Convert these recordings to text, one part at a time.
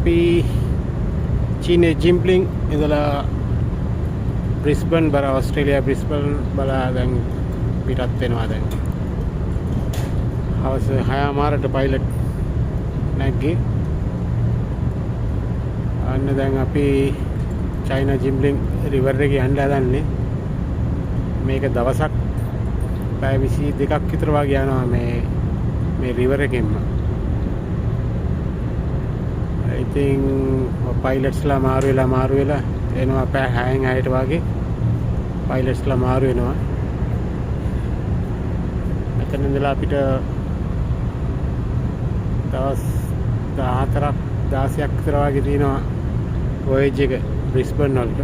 අපි චීනයේ ජිම්ප්ලින් ඉඳලා බ්‍රිස්බන් බර ඕස්ට්‍රේලියා බ්‍රිස්බන් බලා දැන් පිටත් වෙනවා. දැන් හවස 6:30ට පයිලට් නැග්ගේ. අන්න දැන් අපි චයිනා ජිම්ලින් රිවර් එකේ යන්න හදන්නේ. මේක දවසක් පැය 22ක් විතර වගේ යනවා මේ මේ රිවර් එකෙන්ම. ඉතින් පයිලට්ස්ලා මාරු වෙලා මාරු වෙලා එනවා. පැය 6න් 6ට වගේ පයිලට්ස්ලා මාරු වෙනවා. මෙතන ඉඳලා අපිට දවස් 14ක් 16ක් විතර වගේ තියෙනවා වොයේජ් එක බ්‍රිස්බන් වලට.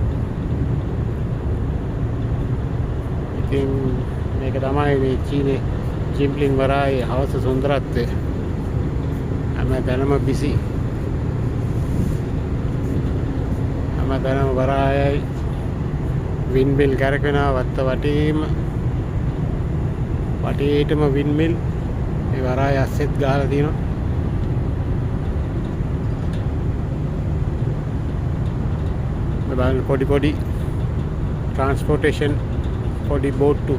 ඉතින් මේක තමයි මේ චීනේ ජිම්ප්ලින් වරායේ හවස සුන්දරත්වය. හැම තැනම බිසි. හැම තැනම වරායයි, වින්ඩ්මිල් කැරකෙනවා වත්ත වටේම, වටේටම වින්ඩ්මිල් මේ වරාය අස්සෙත් ගහලා තියෙනවා. මේ බලන්න පොඩි පොඩි ට්‍රාන්ස්පෝර්ටේෂන් පොඩි බෝට්ටු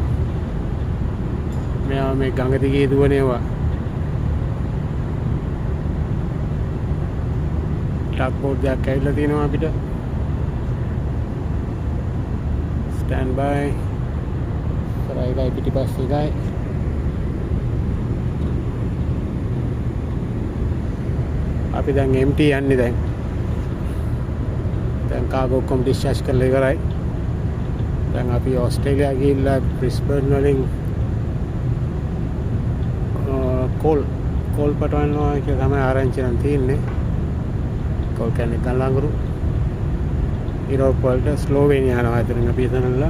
මේවා මේ ගඟ දිගේ දුවන ඒවා. ටග් බෝට් දෙකක් ඇවිල්ලා තියෙනවා අපිට. ස්ටෑන්ඩ් බයි. ඉස්සරහ එකයි පිටිපස්ස එකයි. අපි දැන් MT යන්නේ දැන්. දැන් කාගෝ ඔක්කොම ඩිස්චාර්ජ් කරලා ඉවරයි. දැන් අපි ඕස්ට්‍රේලියා ගිහිල්ලා බ්‍රිස්බන් වලින් කෝල් කෝල් පටවනවා කියලා තමයි ආරංචි නම් තියෙන්නේ. කෝල් කියන්නේ ගල්අඟුරු. යුරෝප් වලට, ස්ලෝවේනියා යනවා. එතනින් අපි එතනilla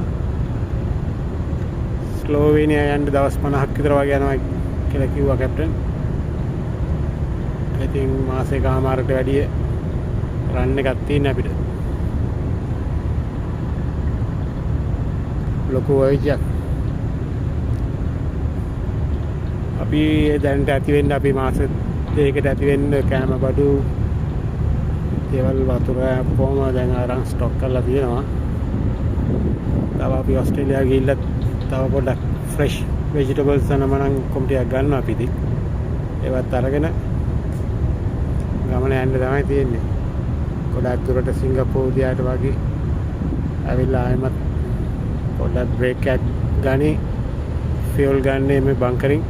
ස්ලෝවේනියා යන්න දවස් 50ක් විතර වගේ යනවා කියලා කිව්වා කැප්ටන්. ඉතින් මාසෙකමාරට වැඩිය රන් එකක් තියෙන අපිට. ලොකු වොයේජ් එකක්. අපි දැනට ඇති වෙන්න අපි මාස දෙකකට ඇති වෙන්න කෑම බඩු දේවල් වතුර කොහොම දැන් අරන් ස්ටොක් කරලා තියෙනවා. තව අපි ඕස්ට්‍රේලියාව ගිහිල්ලා තව පොඩ්ඩක් ෆ්‍රෙෂ් වෙජිටබල්ස් අනමනම් කොම් ටිකක් ගන්නවා අපි ඉතින්. ඒවත් අරගෙන ගමන යන්න තමයි තියෙන්නේ. ගොඩක් දුරට සිංගප්පූරු දිහාට වගේ ඇවිල්ලා ආයෙමත් පොඩ්ඩක් බ්‍රේක් එකක් ගනි, ෆියුල් ගන්නේ මේ බංකරින්.